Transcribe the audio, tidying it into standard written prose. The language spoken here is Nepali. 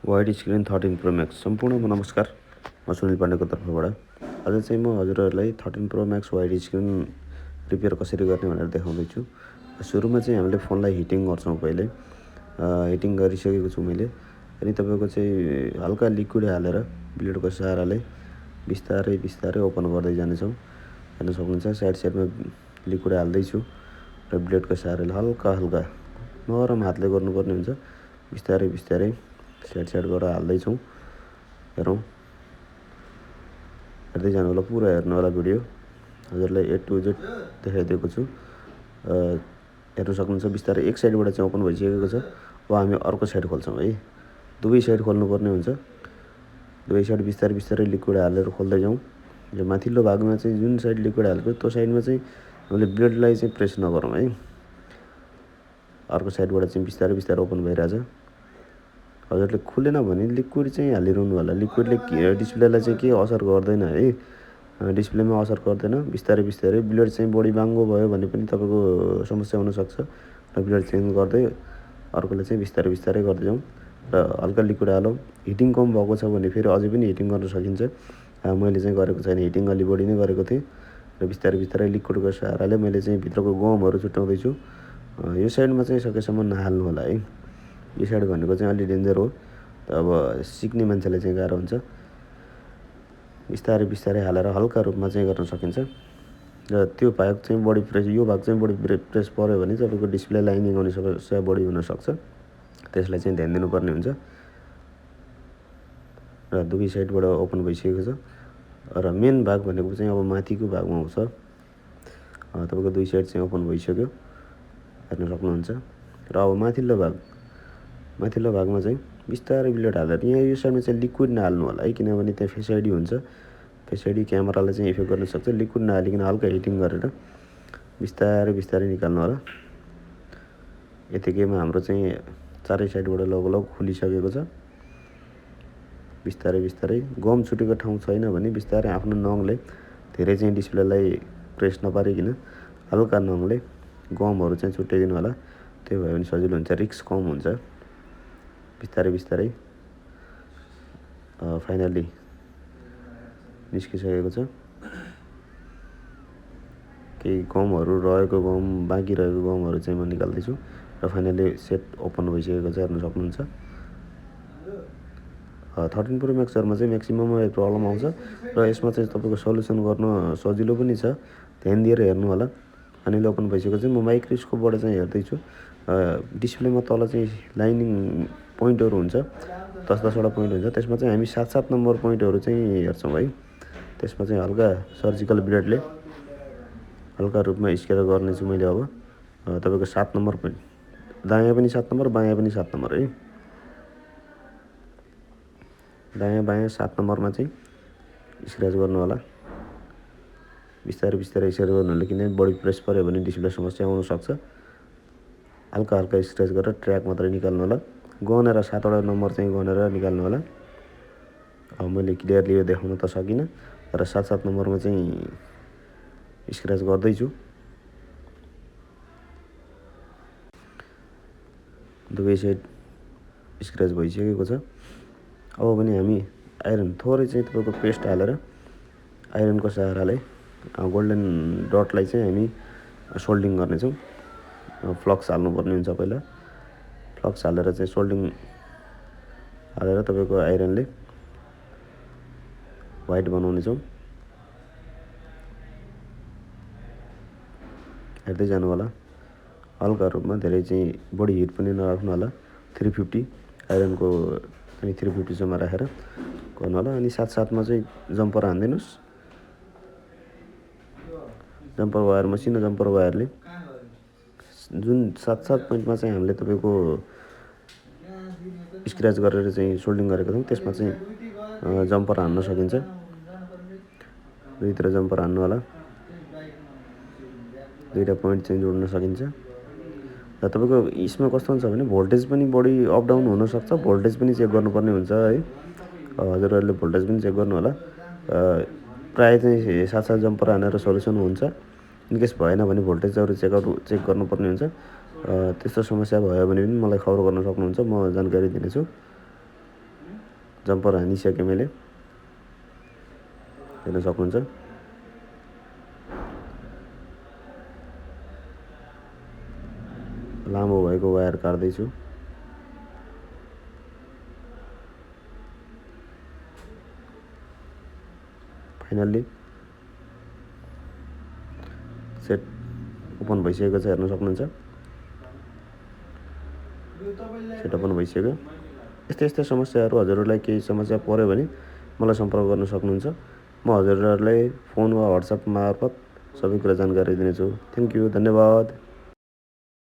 वाइड स्क्रिन 13 प्रो म्याक्स सम्पूर्णमा नमस्कार। म सुनिल पाण्डेको तर्फबाट आज चाहिँ म हजुरहरूलाई 13 pro Max wide screen repair कसरी गर्ने भनेर देखाउँदैछु। सुरुमा चाहिँ हामीले फोनलाई हिटिङ गर्छौँ। पहिले हिटिङ गरिसकेको छु मैले। अनि तपाईँको चाहिँ हल्का लिक्विड हालेर ब्लेडको सहाराले बिस्तारै बिस्तारै ओपन गर्दै जानेछौँ। हेर्न सक्नुहुन्छ साइड साइडमा लिक्विड हाल्दैछु र ब्लेडको सहाराले हल्का हल्का नरम हातले गर्नुपर्ने हुन्छ। बिस्तारै बिस्तारै साइड साइडबाट हाल्दैछौँ। हेरौँ, हेर्दै जानु होला, पुरा हेर्नु होला भिडियो। हजुरलाई A to Z देखाइदिएको छु। हेर्न सक्नुहुन्छ बिस्तारै एक साइडबाट चाहिँ ओपन भइसकेको छ। अब हामी अर्को साइड खोल्छौँ है। दुवै साइड खोल्नुपर्ने हुन्छ। दुवै साइड बिस्तारै बिस्तारै लिक्विड हालेर खोल्दै जाउँ। यो माथिल्लो भागमा चाहिँ जुन साइड लिक्विड हालेको त्यो साइडमा चाहिँ हामीले ब्लेडलाई चाहिँ प्रेस नगरौँ है। अर्को साइडबाट चाहिँ बिस्तारै बिस्तारै ओपन भइरहेछ। हजुरले खुलेन भने लिक्विड चाहिँ हालिरहनु होला। लिक्विडले डिस्प्लेलाई चाहिँ केही असर गर्दैन है। डिस्प्लेमा असर गर्दैन। बिस्तारै बिस्तारै ब्लेड चाहिँ बढी बाङ्गो भयो भने पनि तपाईँको समस्या हुनसक्छ र ब्लेड चेन्ज गर्दै अर्कोले चाहिँ बिस्तारै बिस्तारै गर्दै जाउँ र हल्का लिक्विड हालौँ। हिटिङ कम भएको छ भने फेरि अझै पनि हिटिङ गर्न सकिन्छ। मैले चाहिँ गरेको छैन, हिटिङ अलि बढी नै गरेको थिएँ र बिस्तारै बिस्तारै लिक्विडको सहाराले मैले चाहिँ भित्रको गमहरू छुट्याउँदैछु। यो साइडमा चाहिँ सकेसम्म नहाल्नु होला है। यो साइड भनेको चाहिँ अलि डेन्जर हो। अब सिक्ने मान्छेलाई चाहिँ गाह्रो हुन्छ। बिस्तारै बिस्तारै हालेर हल्का रूपमा चाहिँ गर्न सकिन्छ र त्यो भाग चाहिँ बढी प्रेस, यो भाग चाहिँ बढी प्रेस पऱ्यो भने तपाईँको डिस्प्ले लाइनिङ आउने समस्या बढी हुनसक्छ। त्यसलाई चाहिँ ध्यान दिनुपर्ने हुन्छ। र दुवै साइडबाट ओपन भइसकेको छ र मेन भाग भनेको चाहिँ अब माथिको भागमा आउँछ। तपाईँको दुई साइड चाहिँ ओपन भइसक्यो, हेर्न सक्नुहुन्छ। र अब माथिल्लो भागमा चाहिँ बिस्तारै ब्लेड हालेर यहाँ यो साइडमा चाहिँ लिक्विड नहाल्नु होला है, किनभने त्यहाँ फेस आइडी हुन्छ। फेस आइडी क्यामेरालाई चाहिँ इफेक्ट गर्न सक्छ। लिक्विड नहालिकन हल्का हिटिङ गरेर बिस्तारै बिस्तारै निकाल्नु होला। यतिकैमा हाम्रो चाहिँ चारै साइडबाट लगभग खुलिसकेको छ। बिस्तारै बिस्तारै गम छुटेको ठाउँ छैन भने बिस्तारै आफ्नो नङले धेरै चाहिँ डिस्प्लेलाई प्रेस नपारिकन हल्का नङले गमहरू चाहिँ छुट्याइदिनु होला। त्यो भयो भने सजिलो हुन्छ, रिस्क कम हुन्छ। बिस्तारै बिस्तारै फाइनल्ली निस्किसकेको छ। केही गमहरू रहेको, बाँकी रहेको गमहरू चाहिँ म निकाल्दैछु र फाइनल्ली सेट ओपन भइसकेको छ, हेर्न सक्नुहुन्छ। 13 प्रो म्याक्सहरूमा चाहिँ म्याक्सिमम प्रब्लम आउँछ र यसमा चाहिँ तपाईँको सल्युसन गर्न सजिलो पनि छ। ध्यान दिएर हेर्नु होला। फाइनल्ली ओपन भइसकेको चाहिँ म माइक्रोस्कोपबाट चाहिँ हेर्दैछु। डिस्प्लेमा तल चाहिँ लाइनिङ पोइन्टहरू हुन्छ, 10-10वटा पोइन्ट हुन्छ। त्यसमा चाहिँ हामी 7-7 नम्बर पोइन्टहरू चाहिँ हेर्छौँ है। त्यसमा चाहिँ हल्का सर्जिकल ब्लेडले हल्का रूपमा स्केयर गर्नेछु मैले। अब तपाईँको 7 नम्बर पोइन्ट, दायाँ पनि 7 नम्बर, बायाँ पनि 7 नम्बर है। दायाँ बायाँ 7 नम्बरमा चाहिँ स्क्र्याच गर्नु होला। बिस्तारै बिस्तारै स्क्र्याच गर्नु होला, किनभने बढी प्रेस पऱ्यो भने डिस्प्ले समस्या आउनसक्छ। हल्का हल्का स्क्र्याच गरेर ट्र्याक मात्रै निकाल्नु होला। गनेर 7वटा नम्बर चाहिँ गनेर निकाल्नु होला। अब मैले क्लियरली यो देखाउन त सकिनँ, तर 7-7 नम्बरमा चाहिँ स्क्र्याच गर्दैछु। दुवै साइड स्क्र्याच भइसकेको छ। अब पनि हामी आइरन थोरै चाहिँ तपाईँको पेस्ट हालेर आइरनको सहाराले गोल्डन डटलाई चाहिँ हामी सोल्डिङ गर्नेछौँ। फ्लक्स हाल्नुपर्ने हुन्छ पहिला। फ्लक्स हालेर चाहिँ सोल्डिङ हालेर तपाईँको आइरनले वाइट बनाउनेछौँ। हेर्दै जानु होला। हल्का रूपमा, धेरै चाहिँ बढी हिट पनि नराख्नु होला। 350 आइरनको चाहिँ 350सम्म राखेर गर्नु होला। अनि साथसाथमा चाहिँ जम्पर हानिदिनुहोस्। जम्पर वायर, मसिनो जम्पर वायरले जुन 7-7 पोइन्टमा चाहिँ हामीले तपाईँको स्क्र्याच गरेर चाहिँ सोल्डिङ गरेको छौँ, त्यसमा चाहिँ जम्पर हान्न सकिन्छ। दुईतिर जम्पर हान्नु होला। दुईवटा पोइन्ट चाहिँ जोड्न सकिन्छ। र तपाईँको यसमा कस्तो हुन्छ भने भोल्टेज पनि बढी अप डाउन हुनसक्छ। भोल्टेज पनि चेक गर्नुपर्ने हुन्छ है। हजुरहरूले भोल्टेज पनि चेक गर्नु होला। प्रायः चाहिँ साथ जम्पर हानेर सल्युसन हुन्छ। इनकेस भएन भने भोल्टेजहरू चेक गर्नुपर्ने हुन्छ। त्यस्तो समस्या भयो भने पनि मलाई खबर गर्न सक्नुहुन्छ, म जानकारी दिनेछु। जम्पर हानिसकेँ मैले, हेर्न सक्नुहुन्छ। लामो भएको वायर काट्दैछु। फाइनल्ली सेट ओपन भइसकेको छ, हेर्न सक्नुहुन्छ। सेट ओपन भइसक्यो। यस्तै समस्याहरू हजुरहरूलाई केही समस्या पऱ्यो भने मलाई सम्पर्क गर्न सक्नुहुन्छ। म हजुरहरूलाई फोन वा व्हाट्सएप मार्फत सबै कुरा जानकारी दिनेछु। थ्याङ्क यू, धन्यवाद।